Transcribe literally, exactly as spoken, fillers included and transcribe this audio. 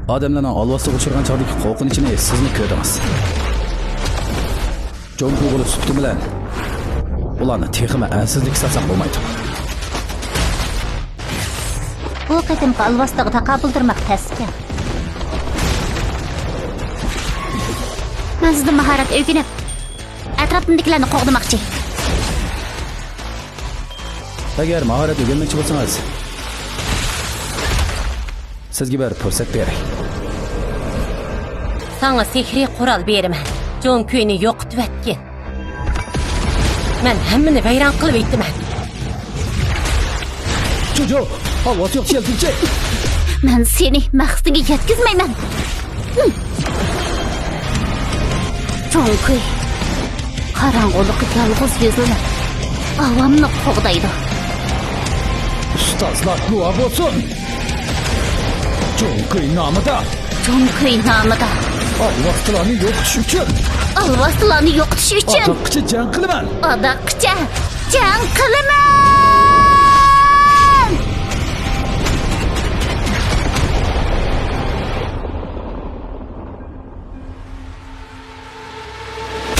ئادەملەرنىڭ ئالۋاستىغا ئۇچرىغان چاغدىكى قورقۇنچىنى سىزمۇ كۆردىڭىز. جۇڭگو بولۇش سۈپىتىم بىلەن ئۇلارنى تېخىمۇ ئەنسىزلىككە سالسام بولمايدۇ. بۇ قېتىمقى ئالۋاستىغا تاقابىل تۇرماق تەس ئىكەن. مەن سىزدىن ماھارەت ئۆگىنىپ، ئەتراپىمدىكىلەرنى قوغدىماقچى. ئەگەر ماھارەت ئۆگەنمەكچى بولسىڭىز، سىزگە بىر پۇرسەت بېرەي. ساڭا سېھرىي قورال بېرىمەن. جۇڭ كۈينى يوقىتىۋەتكىن. مەن ھەممىنى ۋەيران قىلىۋېتىمەن. جۇجۇ، ھاۋا يوق شەلتىكچى. مەن سېنى مەقسىتىڭگە يەتكۈزمەيمەن. جۇڭ كۈي قاراڭغۇلۇققا يالغۇز يۈزلىنىپ، ئاۋامنى قوغدايدۇ. ئۇستازلار گۇۋاھ بولسۇن. جۇڭ كۈي نامىدا. جۇڭ كۈي نامىدا. ئالۋاستىلارنى يوقىتىش ئۈچۈن. ئالۋاستىلارنى يوقىتىش ئۈچۈن. ئاداققىچە جەڭ قىلىمەن. ئاداققىچە جەڭ قىلىمەن.